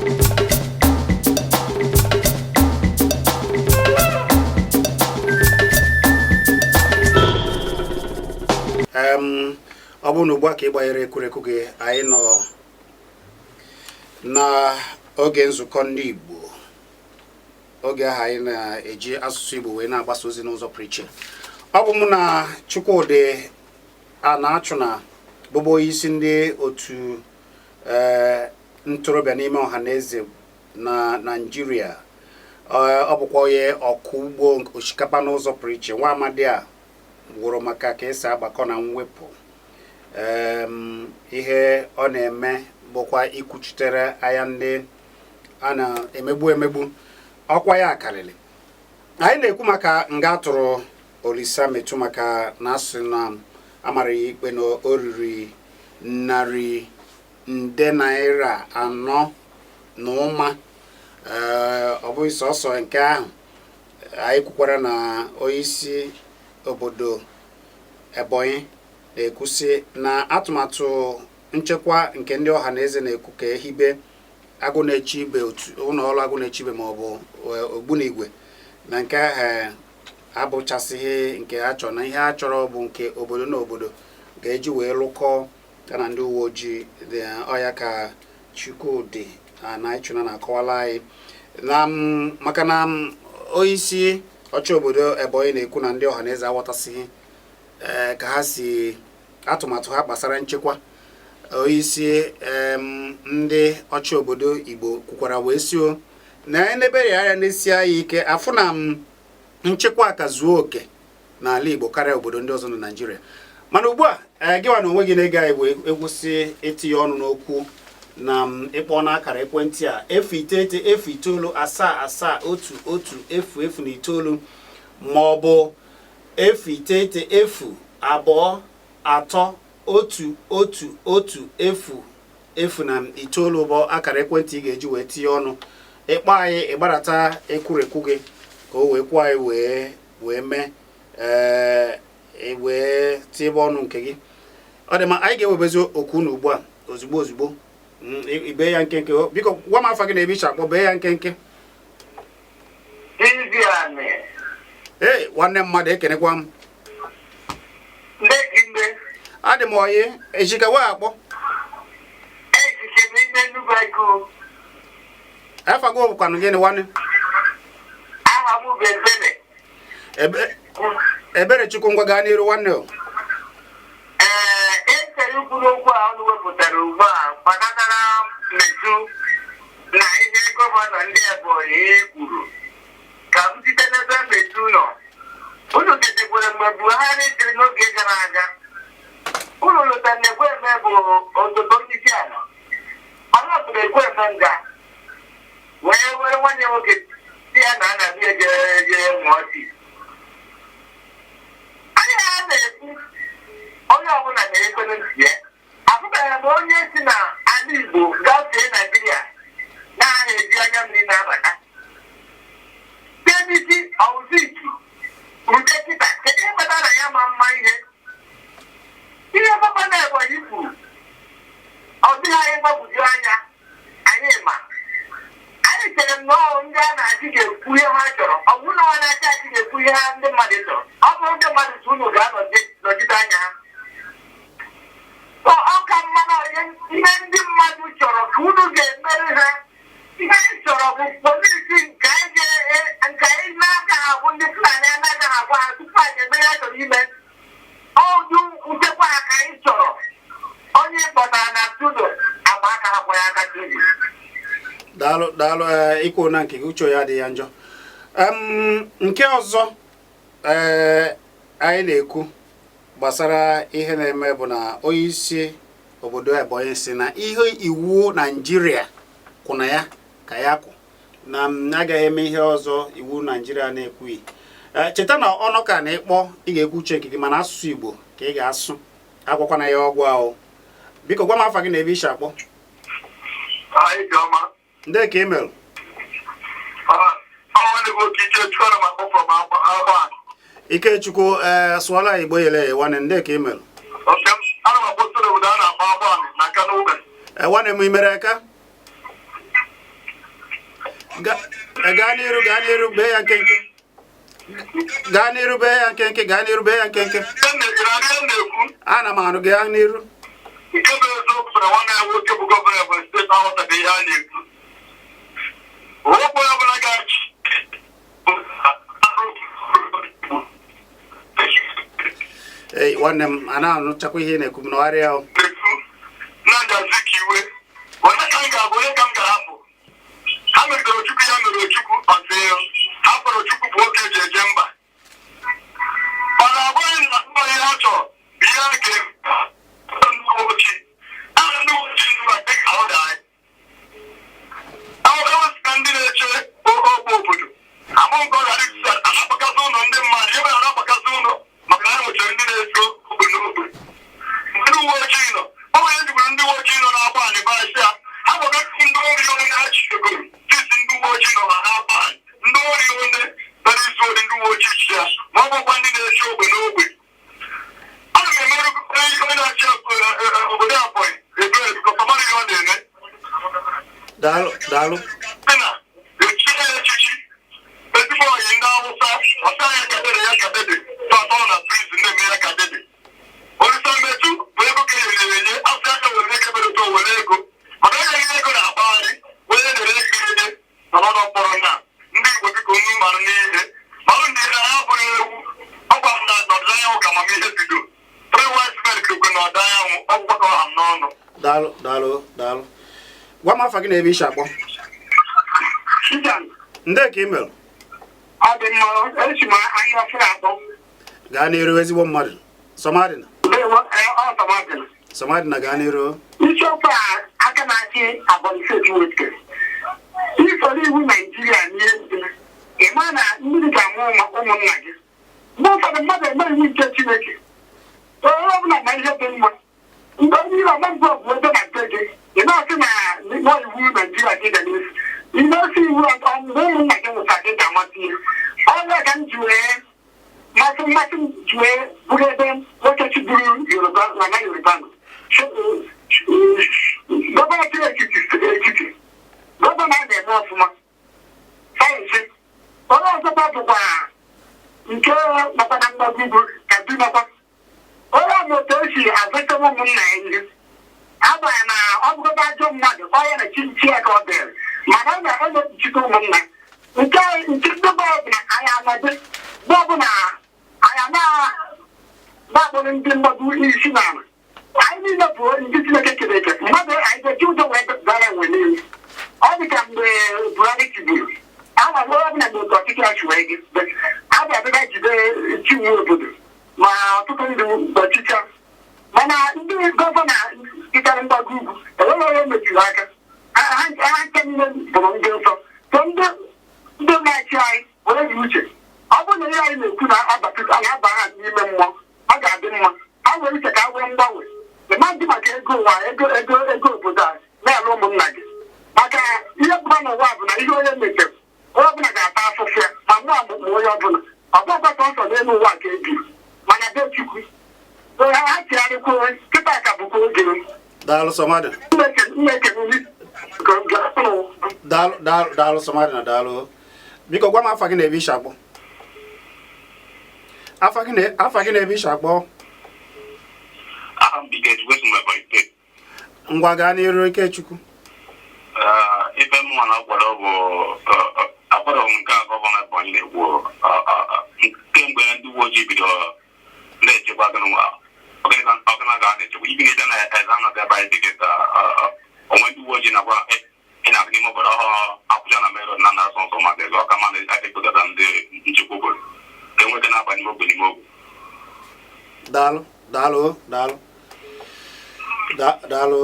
Ọ bụrụ na ugbu a ka ị gbanyere ekwurekwu gị, anyị nọ n'oge nzukọ ndị Igbo, oge ahụ anyị na-eji asụsụ Igbo wee na-agbasa ozi n'ụzọ pụrụ iche. Ọ bụ mụ na Chukwudị Anachuna bụbu onye isi ndị otu ntorobịa n'ime ọha na eze na Naịjirịa. Ọ bụkwa onye ọkụ ugbo osikapa n'ụzọ pụrụ iche. Nwa amadi a wụrụ maka ka esi agbakọ na mwepụ. Ihe ọ na-eme bụkwa ikwuchitere anya ndị a na-emegbu emegbu. Ọkwa ya karịrị. Anyị na-ekwu maka nga atụrụ Olisa Metuh maka na asị na amara ya ikpe na o riri narị nde naira 4 na ụma. Ọ bụghị sọsọ nke ahụ, anyị kwukwara na onyeisi obodo Ebonyi na-ekwusi na atụmatụ nchekwa nke ndị ọha na eze na-ekwu ka ehibe agụ na-eche ibe, otu ụlọ ọrụ agụ na-eche ibe maọbụ ogbunigwe, na nke ahụ abụchasịghị nke a chọrọ, na ihe a chọrọ bụ nke obodo na obodo ga-eji wee lụkọ ya na ndị uwe ojii dị ọya. Ka Chukwudị Anachuna na-akọwala anyị na maka na onyeisi ọchị obodo Ebonyi na-ekwu na ndị ọha na eze aghọtasịghị ka ha si atụmatụ ha gbasara nchekwa. Onyeisi ndị ọchị obodo Igbo kwukwara wee si o na enebere ya anya n'isi anyị ike afụ na nchekwa ka zuo oke n'ala Igbo karịa obodo ndị ọzọ na Naịjirịa. Mana ugbu a, gịwa na onwe gị na-ege anyị wee egwusi itinye ọnụ n'okwu na ịkpọ n'akara ekwentị a: 0 9 0 9 7 7 1 1 0 0 na 9, ma ọ bụ 0 9 0 2 3 1 1 1 0 0 na 9 bụ akara ekwentị ị ga-eji wee tinye ọnụ. Ịkpọ anyị, ịgbarata ekwurekwu gị ka o wee kwuo anyị wee mee ee wee tiebe ọnụ nke gị. Ọ dị mma, anyị ga-ewebezi okwu unu ugbu a ozugbo ozugbo. Ibee ya nkenke. Biko gwa m afa gị na ebe iche akpọ. Bee ya nkenke. Ee, nwanne mmadụ, ekenekwa m. Adị m oyi ejika wee akpọ. Afa gị bụkwanụ gịnị, nwanne? Ebere Chukwu, ngwa, gaa n'iru, nwanne o. Ee, echere ikwu n'okwu a ọnụ wepụtara ugbu a gbasatara Metuh na ihe gọvanọ ndị Ebonyi kwuru. Ka m site n'ebe Metuh nọ. Unu chetekwara mgbe Buhari chịrị n'oge gara aga, unu lụta na Ekwueme bụ osote onye isi ala. Ọ tụrụ Ekwueme nga wee were nwanne nwoke si ya na ana bịa jee jee ṅụọ tii. Anyị a na-ekwu, onye ọbụla na-ekwere ntị ya. Afụbeghị m onye si na ala Igbo gafee Naijiria na-anaghị eji anya mmiri na-abata site n'isi ọwụziki rute kịta. Kedu ihe kpatara na ya ma mma ihe gọvanọ Ebonyi kwuru? Ọ dịghị anyị mgbagwoju anya. Anyị ma anyị chere m na ọ ndị a na-achị ga-ekwu ihe ha chọrọ. Ọ bụrụ na ọ na-achị achị ga-ekwu ihe ha ndị mmadụ chọrọ, ọ bụrụ ndị mmadụ si unu ga-anọchite anya ha, ọ ka mma na onye ihe ndị mmadụ chọrọ ka unu ga-emere ha. Ihe anyị chọrọ bụ polisi nke anyị nke anyị na-agaghị abụ ndị Fulani anaghị agwa ha tupu anyị eme ihe a chọrọ ime. Ọdụ nchekwa ha ka anyị chọrọ. Onye kpọtara na studio agba aka ha kwanye aka studio. Daalụ, daalụ. Ee, ikwu na nke gị, uche ya adịghị ya njọ. Nke ọzọ ee anyị na-ekwu gbasara ihe na-eme bụ na onye isi obodo Ebonyi si na ihe iwu Naijiria kwụ na ya ka ya kwụ na m agaghị eme ihe ọzọ iwu Naijiria na-ekwughị. Cheta na ọnụ ka na ịkpọ, ị ga-ekwu uche nke gị, mana asụsụ Igbo ka ị ga-asụ. Agwakwana ya ọgwụ ahụ. Biko gwa m afa gị na ebe ishi akpọ. Ijeọma. Ndị ka ị mere? Nwanne gị nwoke Ikechukwu na akpọ from Agba. Ikechukwu, ee, sụọla Igbo yele ya, nwanne. Ndị ka ị mere? Oke, ana m akpọ soro obodo a na-akpọ Agba na Kano Ube. Ee, nwanne m, ị mere aka? Gaa n'iru, gaa n'iru, bee ya nkenke. Gaa n'iru, bee ya nkenke. Gaa n'iru, bee ya nkenke. Ana m anụ, gaa n'iru. Nke bụ eziokwu na nwanne ya nwoke bụ gọvanọ Ebonyi steeti aghọtaghị ihe a na-ekwu. Okwu onye ọbụla ga-achị. Ei, nwanne m, a na-anụchakwa ihe ị na-ekwu m nọgharịa o. Na-ekwu Nnamdi Azikiwe, onye ka m ga-abụ, onye ka m ga-ahapụ? Ha megidere Ojukwu, ya mere Ojukwu ọsị ha kpọrọ Ojukwu bụ nwoke eji eje mba. Ọ na-abụghị na mba ihe ha chọrọ bụ ihe a ga-eme ndị uwe ojii. Aha ndị uwe ojii ndị dị ka ọ dị anyị. Ewezụga ndị na-eche ogbe obodo amụ nke ọ ghara isi anapụkasị ụlọ ndị mmadụ, ebe na-anapụkasị ụlọ maka na ha nwechara ndị na-ezu ogbe n'ogbe. Ndị uwe ojii nọ, ọ nwere ejigburu ndị uwe ojii nọ na-agba anyị basị ya ha gbagasị ndị ori onye ha chidegoro tisi. Ndị uwe ojii nọ ha na-agba anyị, ndị ori onye bịara izu ori, ndị uwe ojii chi ya, ma ọ bụkwa ndị na-eche ogbe n'ogbe. Ana m emerụ onye na-achị obodo Ebonyi ebere bikọ ọ ihe ọ na-eme. Daalụ, daalụ. Sị na echie ya echichi ezigbo oyi ndị Awụsa, ọsa ya kadede, ya kadede tọtọ na prison na-eme ya kadede. Olisa Metu bụ ego ka enyere enye asị aka were ego ebere to were ego maka enyeghị ego na-akpagharị onye nyere ego enye nọ n'ọnọ mkpọrọ. Na ndị Igbo, biko, nnu marụ n'ihe marụ ndị na ha bụrụ ewu. Ọgwa m na n'ọdịda anyanwụ ka amamihe bido. Three wise men kirikwe n'ọdịda anyanwụ ọgwụgwọ ka ọha m n'ọnụ. Daalụ, daalụ, daalụ. Gwa m afa gị na ebe isi akpọ. Susan. Ndị ka ị mere? Ọ dị mma, esi m ahịa ọfụrụ akpọ. Gaa n'iru, ezigbo mmadụ. Sọmadịna. Ndewo, ọ Sọmadịna. Sọmadịna, gaa n'iru. Isiokwu a aka na-achị Ebonyi steeti wetara isoro iwu Naijiria n'ihe dị, ị ma na mmiri ga-amụ ụmụnna gị. Mgbe ụfọdụ mmadụ eme iwu nke Chineke, onye ọbụla ma ihe dị mma. Mgbe onye ire ọma mbụ bụ ebe na nke gị, ị na-asị na nọ iwu Naijiria gị ga n'efu, ị na-esi iwu ọtọ. Mgbe ụmụnna gị nwụcha, gị ga-amasị ihe ọnwa ka m ji wee mmasị m ji wee bụrụ ebe nwoke chiburu Yoruba na na Yoruba nọ. Gọvanọ chịrị etiti etiti gọvanọ a na-eme ọfụma sayensị. Onye ọzọkwa bụkwa nke nakwa na mgbago ugwu, Kaduna kwa. Onye ọma otu esi azụta ụmụnna ya ihe agbaghị na ọ bụgodo ajọ mmadụ, ọ ya na chi chi ya ka ọ dịrị, mana ọ na-ekpuchite ụmụnna. Nke ndị bụ na anyị anọdụ mgbe ọbụla anyị na-akpọrọ ndị mgbado isi n'ala. Anyị niile bụ ndị Chineke kere eke. Mmadụ anyị ga-eji ụjọ wee dara enwe niile. Ọ dị ka mgbe Buhari tigburu ama onye ọbụla na otu ọchịchị ya chi wee gị a ga-abịa jide chiwu obodo ma ọtụtụ ndị ọchịchị, mana ndị gọvanọ dịkarị mgbago ugwu enweghị onye mechiri aka ha nche niile bụrụ ndị nsọ. So ndị na-achị anyị were dị uche. Ọ bụrụ na ihe anyị na-ekwu na aba ha n'ime mmụọ, ọ ga-adị mma. Ha nwere uche ka ha nwee mgbanwe. Ịma ndị maka ego ụwa, ego ego ego obodo a na-alụ ụmụnna gị, maka ihe bụba n'ụwa bụ na ihe onye metere, onye ọbụla ga-ata afụfụ ya, ma mụ ma onye ọbụla. Ọ bụghịkwa sọnsọ n'elu ụwa ka ebi, mana be Chukwu ha chigharịkwuo kịta ka bụkwa oge. Daalụ, Sọmadị. Nneke. Daalụ, daalụ, daalụ, Sọmadịna, daalụ. Biko gwa m afa gị na ebe isi akpọ. Afa gị na ebe isi akpọ. Aha m bụ Ikechukwu, esi m Ebonyi steeti. Ngwa, gaa n'iru, Ikechukwu. Ife m nwa na-akwado bụ akwado m nke a gọvanọ Ebonyi na-ekwu. Kemgbe ndị uwe ojii bidoro na-echekwa gịnị ọgịna ga na-echekwa ibi na-ede na eze anọdụ ebe anyị dị kịta, onwe ndị uwe ojii nakwa ị na-abụ n'ime obodo ọhụrụ Akwụcha na Merod na na-asọ nsọ mmadụ ego ọka mmadụ ekpodata ndị nchekwa obodo ka enweta na-aba n'ime ogbe n'ime ogbe. Daalụ, daalụ, daalụ. Daalụ.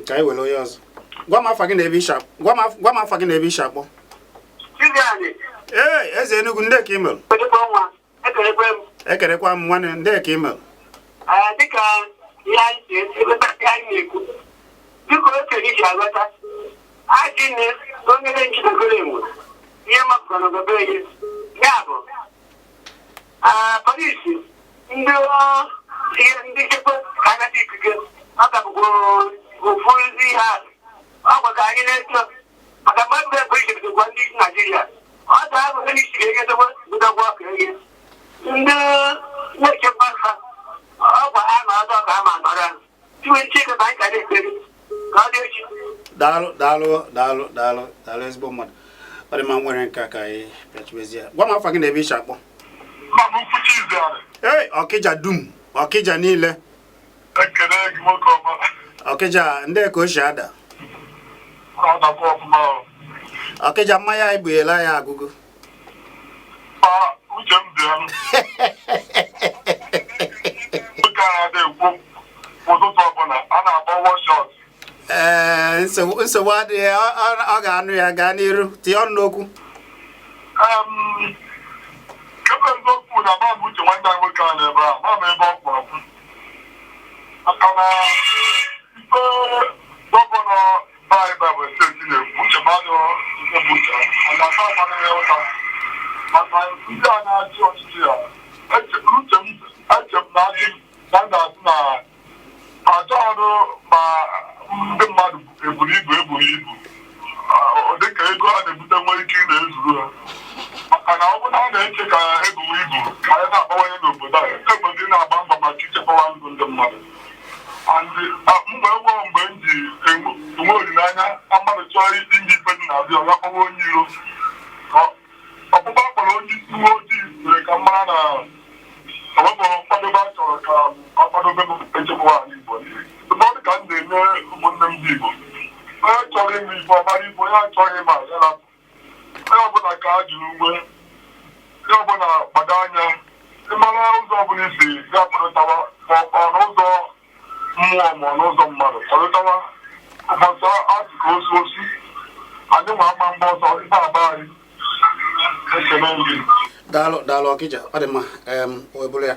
Ka anyị were onye ọzọ. Gwa m afa gị na ebe isi gwa m afa gị na ebe isi akpọ. Ee, eze Enugu, ndị ka ị mere? Ekelekwe m. Ekerekwa m, nwanne. Ndị ka ị mere? Dịka ihe anyị si ebe anyị na-ekwu, dịka okenye ji aghọta ajị nne onye na-ejidegoro enwe ihe mapụtara n'obodo ya, ya bụ polisi, ndị ihe ndị nchekwa ka anata ikike, ọ ka bụkwa ofu ihe ahụ ọ gwa ka anyị na-eto. Maka mmadụ ekwe ichebidokwa ndị isi Naijiria ọ ga-abụ ndị isi ga-enyedekwa bidokwa ọka eghe ndị na-echekwa ha ọkwa ha na ọdọ ka ha ma nọrọ ha tiwe ncheke ka anyị ka na-ekperi ka ọ dị echi. Daalụ, daalụ, daalụ, daalụ, daalụ, ezigbo mmadụ. Ọ dị mma, nwere nke a ka anyị pịachibezie. Gwa m afa gị na ebe ishi akpọ. Nna m ukwu Chizzy, Ee, Ọkịja dum, Ọkịja niile. Ekele gị, nwoke ọma. Ọkịja ndị ka o si ada. Ọ na-akwa ọfụma o. Ọkịja, mmanya anyị bughela ya agụgụ. Ma uche m dị ya. Nwoke a na-ekwu ụtụtụ ọbụla a na-akpọ wọshọt. Ee, nsogbu adịghị. Ọ ga-anụ ya. Gaa n'iru, tinye ọnụ n'okwu. Kebe eziokwu na ma bụ uche nwanne anyị nwoke a n'ebe a ma ma ebe ọ kpọrọ kwụ maka na ife governor be anyị bụ steeti na-ekwu uche mmadụ nke bụ uche ana asa akwadoro ya ụta maka ndị a na-achị ọchịchị ya. Uche m, eche m na ajị na m ga-asị na achọ ọrụ ma ndị mmadụ eburu ibu eburu ibu. Ọ dịka ego a na-ebute nwere ike ị na-ezuru ha maka na ọ bụrụ na a na-eche ka ebuwe ibu ka anyị na-abawanye n'obodo a, ekwesịrị na-agba mbọ maka ichekwawa ndụ ndị mmadụ. And m wee gwọọ mgbe m ji enwe olileanya na mmadụ chọọ ime ife dị na abịa ya kpọwa onye iro. Ka ọkpụkpọ akpọrọ onye isi uwe ojii mere ka m mara na ọ wepụrụ nkwadobe a chọrọ ka ọ kwadobe m echekwawa ala Igbo. Ndụmọdụ ka m na-enye ụmụnne m ndị Igbo: onye chọrọ ime ife ọmara ife, onye achọghị ịma ya lapụ. Onye ọbụla ka a jụrụ uwe, onye ọbụla gbado anya ịmara ụzọ ọbụla isi ga kwadọtawa, ma ọ n'ụzọ mmụọ ma ọ n'ụzọ mmadụ kwadọtawa. Ụbọchị asị ka osu osu anyị nwa ama mgba ọsọ ife agba anyị. Ekele gị. Daalụ, daalụ, Ọkịja. Ọ dị mma. O bụrụ ya.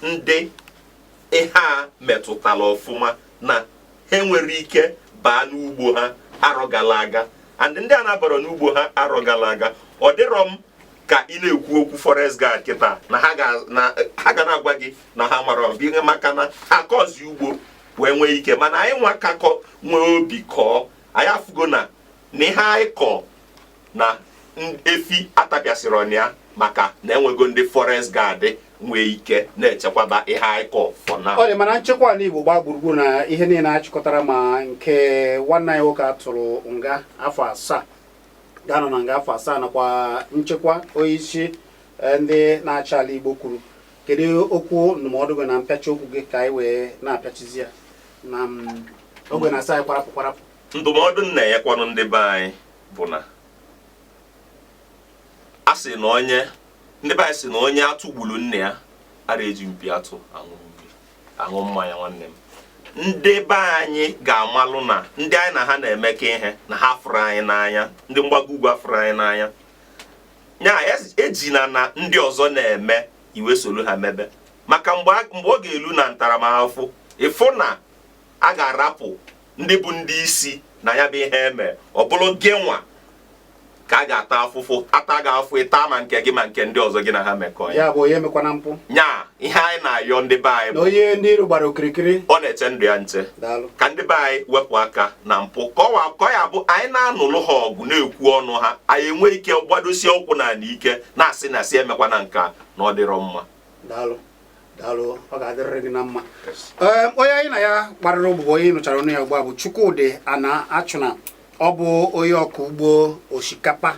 Ndị ihe a metụtara ọfụma na ha enwere ike baa n'ugbo ha arọ gara aga, and ndị a na-abọrọ n'ugbo ha arọ gara aga, ọ dịrọ m ka ị na-ekwu okwu forest guard kịta na ha ga na-agwa gị na ha mara ihe maka na ha kọzi ugbo wee nwee ike. Mana anyị nwa kakọ nwee obi kọọ, anyị afụgo na ihe anyị kọọ na efi atapịasịrị ọnụ ya maka na enwego ndị forest guard nwee ike na-echekwaba ihe anyị kọ for now. Ọ dị mana nchekwa ala Igbo gbaa gburugburu na ihe niile achịkọtara, ma nke nwanne anyị nwoke a tụrụ nga afọ 7, ga-anọ na nga afọ 7, nakwa nchekwa onyeisi ndị na-achị ala Igbo kwuru, kedu okwu ndụmọdụ gị na mpịachi okwu gị ka anyị wee na-apịachizi ya na ogwe na-asa anyị kwarapụ kwarapụ? Ndụmọdụ m na-enyekwanụ ndị be anyị bụ na a sị na onye ndị be anyị sị na onye atụgburu nne ya ara eji mpi atụ aṅụ mmiri aṅụ mmanya. Nwanne m, ndị be anyị ga-amalụ na ndị anyị na ha na-emekọ ihe na ha fụrụ anyị n'anya, ndị mgbago ugwu afụrụ anyị n'anya nya ejina na ndị ọzọ na-eme iwe soro ha mebe, maka mgbe ọ ga-elu na ntaramahụhụ ịfụ na a ga-arapụ ndị bụ ndị isi na ya bụ ihe eme, ọ bụrụ gị nwa ka a ga-ata afụfụ, ata gị afụ ịta ma nke gị ma nke ndị ọzọ gị na ha mekọ ya. Ya bụ onye emekwana mpụ. Nya ihe anyị na-ayọ ndị be anyị na bụ onye ndị iro gbara okirikiri ọ na-eche ndụ ya nche. Daalụ. Ka ndị be anyị wepụ aka na mpụ ka ọ ya bụ anyị na-anụlụ ha ọgụ na-ekwu ọnụ ha, anyị enwe ike gbadosie ụkwụ n'ala ike na-asị na si emekwana nke a na ọ dịrọ mma. Daalụ, daalụ, ọ ga-adịrịrị gị na mma. Ee, onye anyị na ya kparịrị ụbụbọ, onye nụchara ọnụ ya ugbu a, bụ Chukwudị Ana Achụna. Ọ bụ onye ọkụ ugbo osikapa,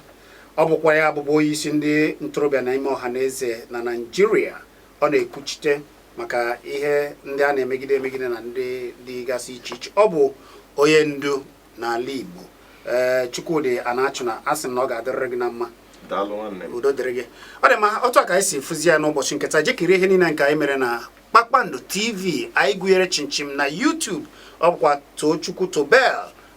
ọ bụkwa ya bụbụ onye isi ndị ntorobịa na ime ọha na eze na Naịjirịa. Ọ na-ekwuchite maka ihe ndị a na-emegide emegide na ndị dịgasị iche iche. Ọ bụ onye ndu n'ala Igbo. Ee, Chukwudị Ana Achụna, a sị m na ọ ga-adịrịrị gị na mma. Daalụ, nwanne m. Udo dịrị gị. Ọ dị mma, otu a ka anyị si fụzi ya n'ụbọchị nketa. Jekiri ihe niile nke anyị mere na Kpakpando TV. Anyị gụnyere chinchin na YouTube. Ọ bụkwa Tochukwu Tobel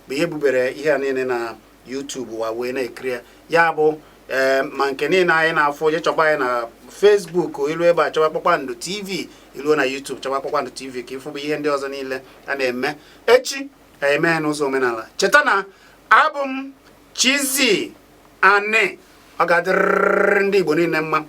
bụ ihe bubere ihe a niile na YouTube wa wee na-ekiri ya. Ya bụ, ee, ma nke niile anyị na-afụ, je chọba anyị na Facebook, ilu ebe a chọba Kpakpando TV, iluo na YouTube chọba Kpakpando TV ka ịfụbụ ihe ndị ọzọ niile a na-eme. Echi eme ya n'ụzọ omenala. Cheta na abụ m Chizzy Ani. Ọ ga-adịrịrị ndị Igbo niile mma.